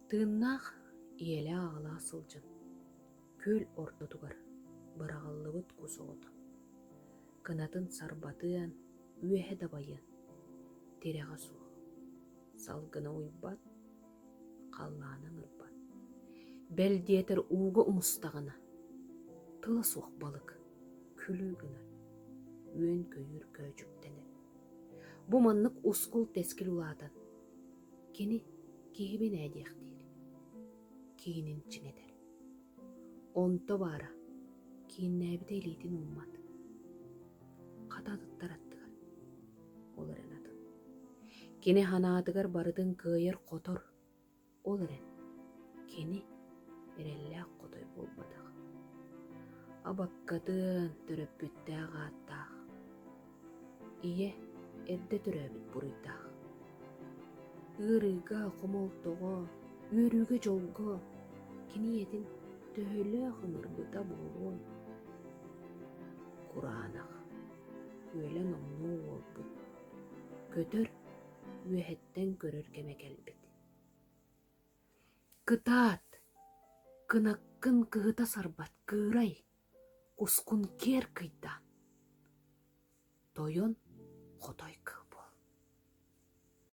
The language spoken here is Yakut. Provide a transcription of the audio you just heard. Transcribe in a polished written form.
Тыыннаах ийэлээх-аҕалаах сылдьан, күөл ортотугар быраҕыллыбыт кус оҕото, кынатын сарбатыан, үөһэ дабайыан, тирэҕэ суох, салгына уйбат, халлаана ыҥырбат. Бэл диэтэр ууга умустаҕына, тыла суох балык күлүү гынар, үөн-көйүүр көөчүктэнэр. Бу маннык ускул-тэскил улаатан, кини киһибин ээ диэхтиир, киинин чиҥэтэр. Онто баара, кииннээбитэ илиитин ууммат. Хата атыттар аттыгар, ол эрэн атын. Кини санаатыгар барытын кыайар-хотор, Ол эрэн, кини эрэллээх хотой буолбатах. Абаккатын төрөппүттээх ааттаах, ийэ эрдэ төрөөбүт буруйдаах. Ыарыыга, хомолтоҕо, үөрүүгэ-дьолго кини ийэтин төһөлөөх ыҥырбыта буолуой? Кураанах, күөлэ номнуо уолбут, көтөр үөһэттэн көрөр кэмэ кэлбит. Кытаат, кынаккын кыһыта сарбат кыырай, кускун киэр кыйдаан. Тойон хотой кыыл.